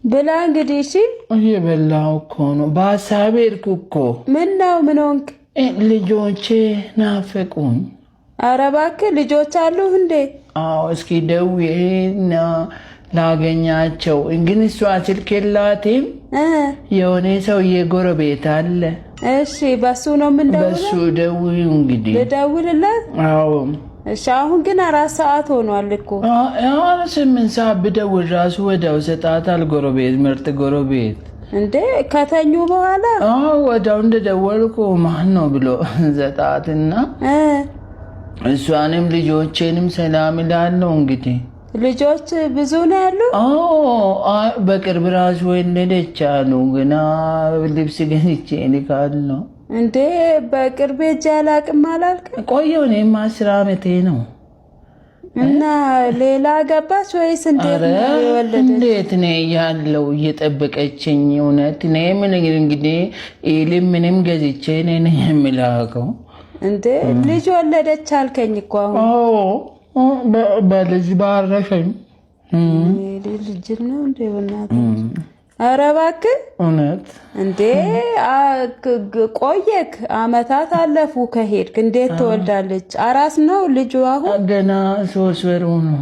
ብላ እንግዲህ። እሺ። እየበላሁ እኮ ነው። በሀሳቤ ሄድኩ እኮ። ምን ነው? ምን ሆንክ? ልጆቼ ናፈቁኝ። ኧረ እባክህ፣ ልጆች አሉህ እንዴ? አዎ፣ እስኪ ደውዬና ላገኛቸው። ግን እሷ ስልክ የላትም። የሆነ ሰውዬ ጎረቤት አለ። እሺ፣ በሱ ነው የምንደውለው? በሱ ደውዪ እንግዲህ። ልደውልለት? አዎ። እሺ፣ አሁን ግን 4 ሰዓት ሆኗል እኮ። አሁን 8 ሰዓት ብደውል ራሱ ወዲያው ሰጣታል። ጎረቤት፣ ምርጥ ጎረቤት። እንዴ፣ ከተኙ በኋላ? አዎ፣ ወዲያው እንደደወልኩ ማን ነው ብሎ ሰጣትና እሷንም ልጆቼንም ሰላም እላለሁ እንግዲህ። ልጆች ብዙ ነው ያሉ? አዎ፣ በቅርብ ራሱ ወለደች አሉ። ገና ልብስ ገዝቼ እልካለሁ። እንዴ፣ በቅርብ ሄጄ አላውቅም አላልክም? ቆየሁ። እኔማ 10 ዓመቴ ነው። እና ሌላ ገባች ወይስ እንዴት ነው የወለደች? እንዴት እኔ ያለው እየጠበቀችኝ እውነት። እኔ ምን እንግዲህ እህልም ምንም ገዝቼ እኔ ነኝ የምላከው። እንዴ፣ ልጅ ወለደች አልከኝ እኮ አሁን። አዎ፣ በልጅ ባረከኝ። ልጅ ነው እንዴ? በእናትህ፣ ኧረ እባክህ። እውነት። እንዴ፣ ቆየክ፣ አመታት አለፉ ከሄድክ። እንዴት ትወልዳለች? አራስ ነው ልጁ አሁን? ገና 3 ወሩ ነው።